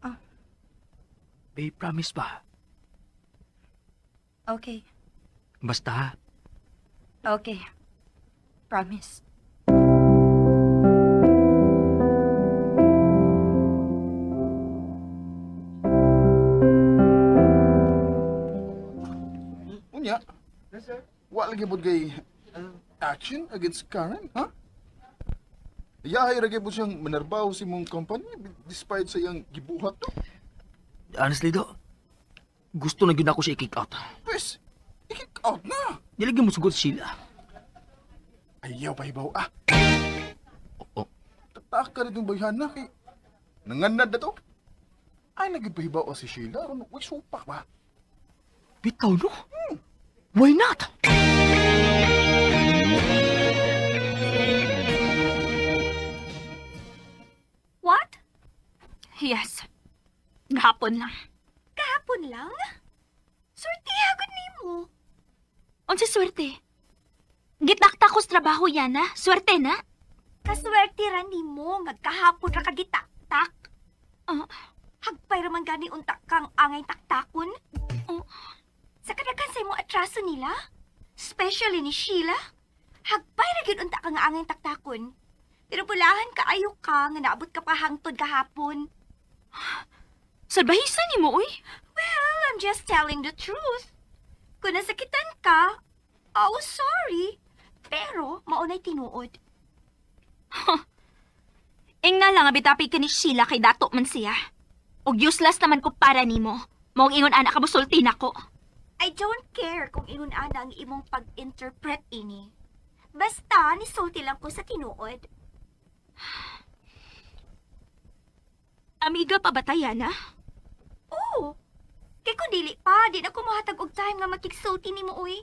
Ah. Babe, promise ba? Okay. Basta, ha? Okay. Promise. Unya, wa lagi pod kay action against Karen, ha? Yahay ra gyud siyang manarbaho sa imong company despite sa iyang gibuhat to. Honestly, do, gusto na gyud ako siya i-kick out. Pwes, i-kick out na. Dili gyud mo sugod sila. Ayaw pahibaw ah. Oh, Tatak ka rin yung bayhan na kay nanganad na to. Ay lagi pahibaw si Sheila aron way supak ba. Bitaw, no? Why not? What? Yes. Gahapon lang. Kahapon lang? Swerte gud nimo. Unsa swerte? Gitakta ko sa trabaho, Yana. Swerte na. Kaswerte ra nimo nga kahapon ra ka gitaktak. Ah. Hagpay ra man gani unta kang angay taktakon. Oh. Sa kadaghan sa imong atraso nila, especially ni Sheila, hagpay ra gyud unta kang angay taktakon. Pero pulahan kaayo ka nga naabot ka pa hangtod kahapon. Salbahisa nimo, uy. Well, I'm just telling the truth. Kung nasakitan ka, oh, sorry. Pero, maunay tinuod. Ingna lang nga bitapi ka ni Sheila kay dato man siya. Og useless naman ko para nimo. Maong ingon ana ka mosulti nako. I don't care kung ingon ana ang imong pag-interpret ini. Basta, nisulti lang ko sa tinuod. Amiga pa ba ta, Yana? Oo. Kay kung dili pa, di na ko mohatag og time nga makigsulti nimo uy.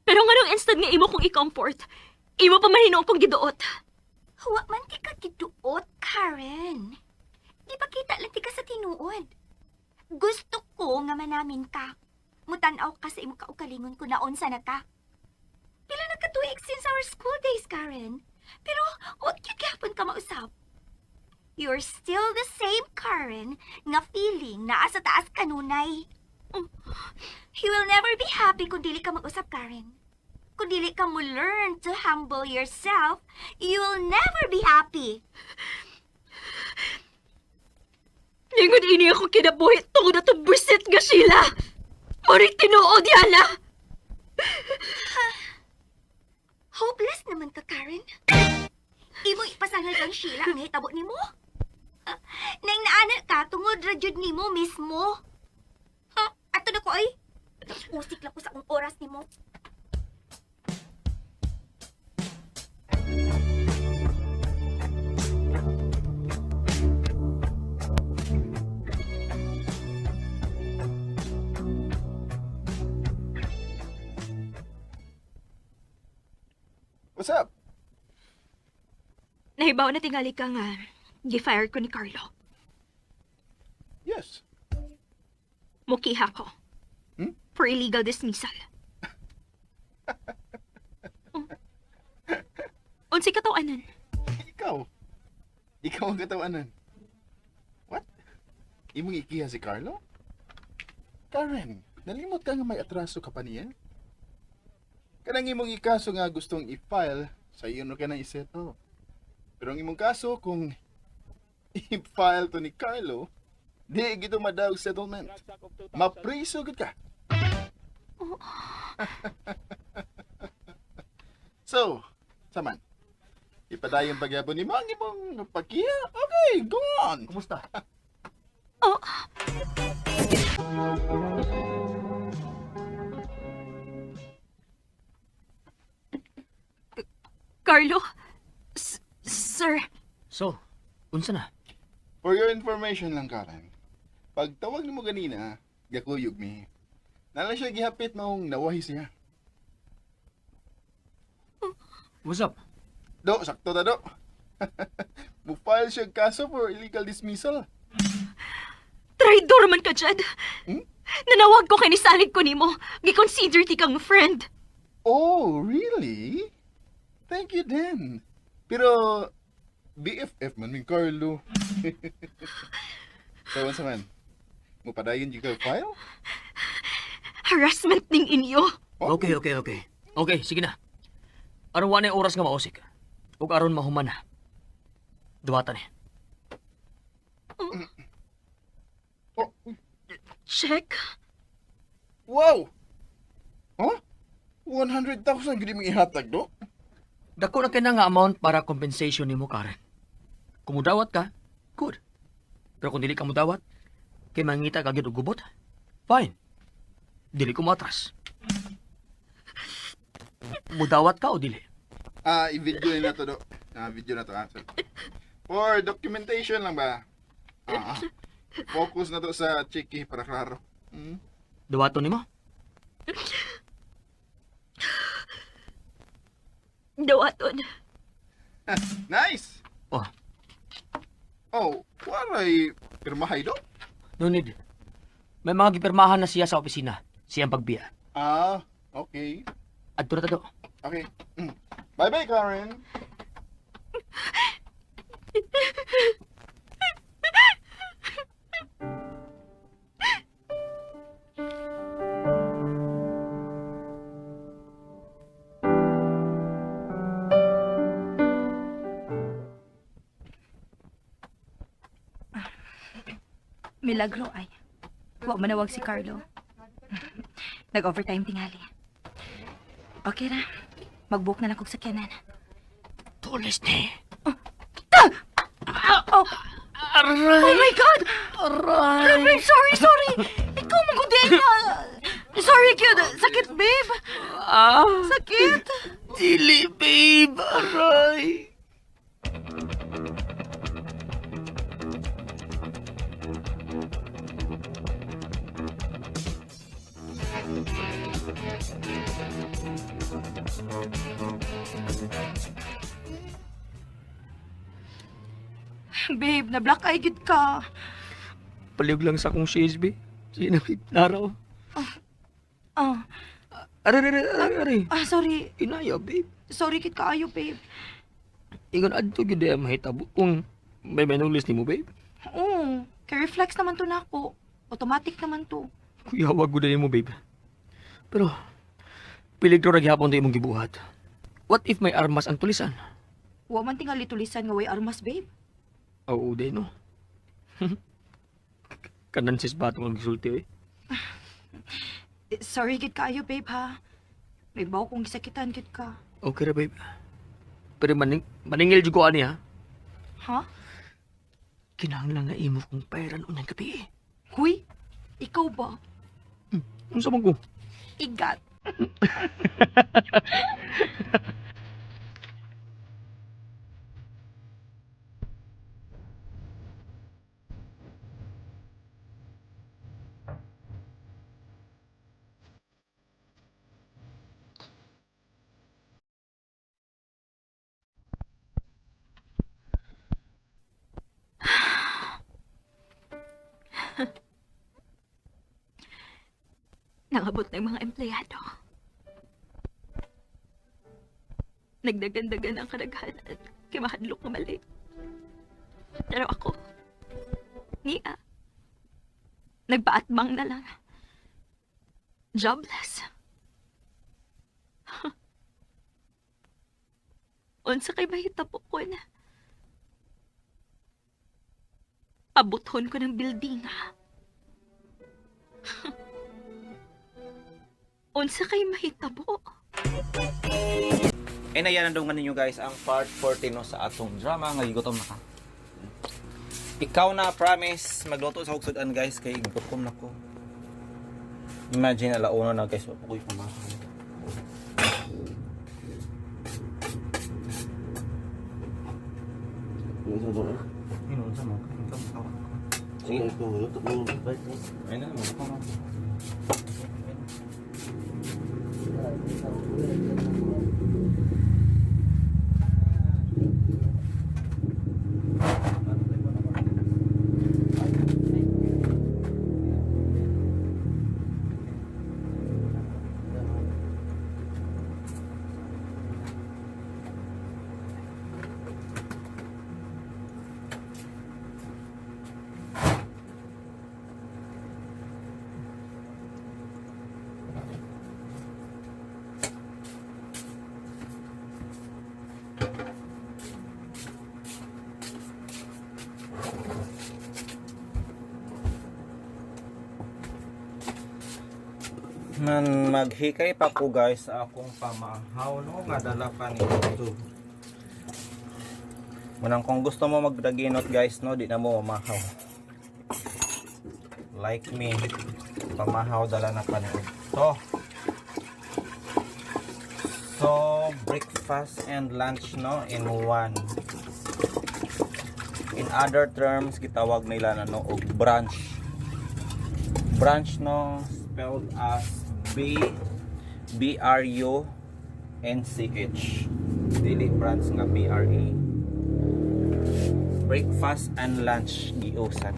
Pero nganong instead nga imo kong i-comfort, imo pa man hinuon kong giduot. Huwa man ti ka giduot, Karen. Di ba kita lang ti ka sa tinuod? Gusto ko nga manamin ka. Mutanaw ka sa imong kaugalingon kung naunsa na ka. Pila na katuig since our school days, Karen. Pero wag gyud gihapon ka mausab. You're still the same Karen nga feeling naa sa taas kanunay. You will never be happy kung dili ka mag-usap, Karen. Kung dili ka mo learn to humble yourself, you will never be happy. Ningon ini ako kinabuhi tungod atong buset nga Sheila. Mori tinuod, Yana. Hopeless naman ka, Karen. Imo ipasangal kang Sheila ang hitabo nimo. Ah, nang naana ka tungod ra jud nimo mismo. Ha, ato na ko ay. Usik lang ko sa akong oras nimo. What's up? Nahibaw na tingali ka nga gi-fire ko ni Carlo. Yes. Mukiha ko. Hmm? For illegal dismissal. Oh. Unsay katawanan? Ikaw. Ikaw ang katawanan. What? Imong ikiha si Carlo? Karen, nalimot ka nga may atraso ka pa niya? Kanang imong ikaso nga gustong i-file, sa iyo no ka na isettle. Pero ang imong kaso, kung i-file to ni Carlo, di gito madaog settlement. Mapriso gud ka. So, saman. Ipadayon pagyapon ni Mang imong pagkiha. Okay, go on. Kumusta? Oh, Carlo? Sir, So, unsa na? For your information lang, Karen. Pagtawag nimo ganina, gakuyog mi. Nala siya gihapit maong nawahi siya. What's up? Do, sakto ta do. Mo-file siya og kaso for illegal dismissal. Traidor man ka, Jed. Hmm? Nanawag ko kay nisalig ko nimo. Giconsider ti kang friend. Oh, really? Thank you then. Pero BFF man min Carlo. So, unsa man? Mupadayon jud ka file? Harassment ning inyo. Oh. Okay. Okay, sige na. Aron wa na yung oras nga mausik. Ug aron mahuman na. Duwatan ni. Oh, Check. wow! Huh? 100,000 gud imong ihatag do? Dako na kay na nga amount para compensation nimo, Karen. Kung mudawat ka, good. Pero kung dili ka mudawat, kay mangita ka gyud og gubot, fine. Dili ko moatras. Mudawat ka o dili? Ah, i-video na to do. Ah, video na to ah. So, for documentation lang ba? Ah, ah. Focus na to sa chiki para klaro. Mm. Duwaton nimo? Dawaton. Nice. Oh, Oh, waray pirmahay do? no need. May mga gipirmahan na siya sa opisina. Siyang pagbiya. Ah, okay. Adto na ta do. Okay. Mm. Bye-bye, Karen. Milagro ay. Wa manawag si Carlo. Nag-overtime tingali. Okay ra. Mag-book na lang kog sakyanan. Tulis ni. Oh! Oh my God! Aray! Babe, sorry, sorry! Ikaw magudena! Sorry, cute. Sakit, babe. Ah, Sakit. dili, babe. Aray! Babe, na-black eye gid ka. Palihog lang sa akong shades, babe. Sige na, babe. Naraw. Ah, Aray, aray, aray, aray. ah, sorry. Inaya, babe. Sorry kit kaayo, babe. Ingon adto gyud ay mahitabo kung may manulis nimo, babe. Oo, kay reflex naman to nako. Automatic naman to. Kuya, wag gud nimo, babe. Pero piligro ra gihapon to imong gibuhat. What if may armas ang tulisan? Wa man tingali tulisan nga way armas, babe. Oo, day no. Kanan sis batong ang gisulti eh. Eh, sorry gid kaayo, babe, ha. May bawo kong gisakitan gid ka. Okay ra, babe. Pero maningil jud ko ani ha. Ha? Kinahanglan nga imo kong pairan unyang gabi. Huy, ikaw ba? Unsa man ko? Igat. Nangabot ng mga empleyado. Nagdagandagan ang kadaghanan kay mahadlok nga mali. Pero ako, niya, nagpaatbang na lang. Jobless. Unsa kay mahitabo ko na. Abuthon ko ng building. Unsa kay mahitabo? Eh na daw nga ninyo guys ang part 14 no, sa atong drama nga gigutom na ka. Ikaw na promise magluto sa hugsudan guys kay gutom na ko. Imagine alauna na guys, wa pa ko'y pamakaw. Sige. Ayun na, mo. Man maghikay pa ko guys sa akong pamahaw no nga dala pa ni ito. Munang kung gusto mo magdaginot guys no, di na mo mamahaw. Like me, pamahaw dala na pa ni ito. So breakfast and lunch no in one. In other terms, gitawag nila na no og brunch. Brunch no spelled as B B R U N C H. Dili brunch nga B R A. Breakfast and lunch giusan.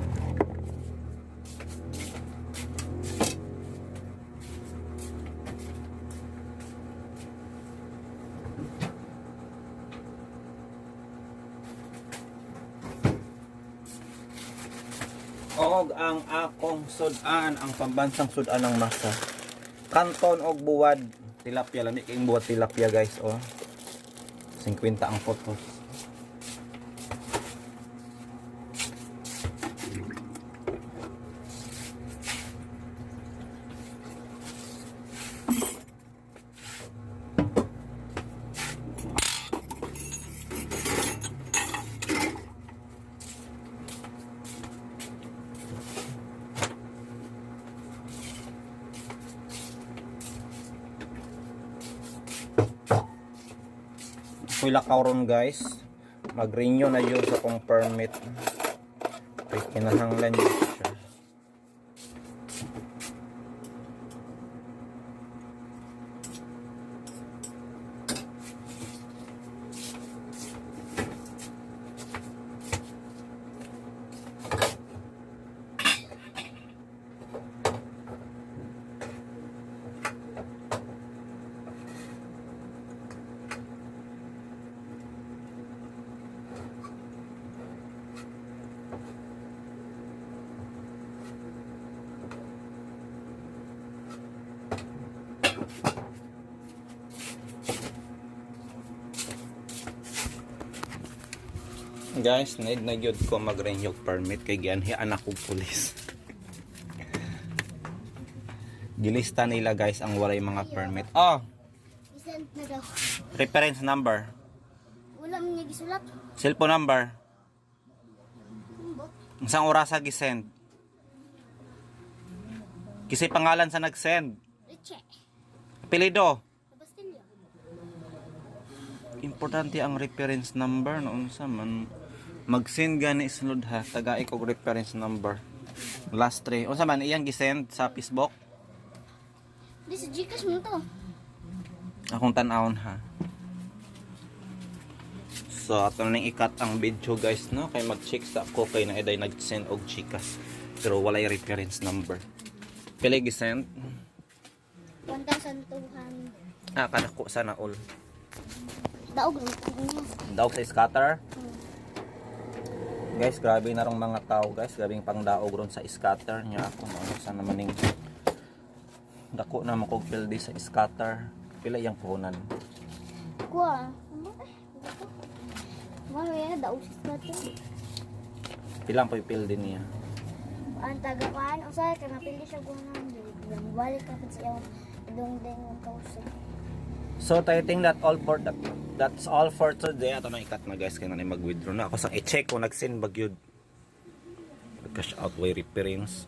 Og ang akong sudan, ang pambansang sudan ng masa. Kanton og buwad tilapia, lami kayong buwad tilapia guys oh. 50 ang photos. Ako'y lakaw ron guys. Mag-renew na yun sa akong permit. Kay kinahanglan yun siya. Guys, need na gyud ko mag-renew permit kay gianhian ako pulis. Gilista nila guys ang walay mga permit. Oh, Isend na daw. reference number, Wala man niya gisulat. cellphone number. Isang oras sa gisend. Kasi pangalan sa nag-send. Riche. Apelyido. Bastillo. Importante ang reference number noon sa man mag-send gani sulod ha tagai kog reference number. Last three. Unsa man iyang gisend sa Facebook? Di sa Gcash mo to. Akong tan-awon ha. So ato na ning ikat ang video guys no kay mag-check sa ako kay na eday nag-send og GCash pero walay reference number. Pila gisend? 1,200. Ah, kadako sana all. Daog lang ko niya. Daog sa scatter. Guys, grabe na rong mga tao guys. Grabe yung pangdaog ron sa scatter niya ako. Ano sana naman ning dako na mo kog pildi sa scatter. Pila iyang puhunan. Kuha. Ano ba? Eh, Mano ya, daog sa scatter. Pila ang pildi niya. Ang tagakuan, usahay ka napili siya 100. Balik ka pa siya dong ding 1,000. So, I think that's all for today. Ato na ikat na guys kaya na mag-withdraw na ako sa i-check kung nag-send ba gyud. Cash out way reference.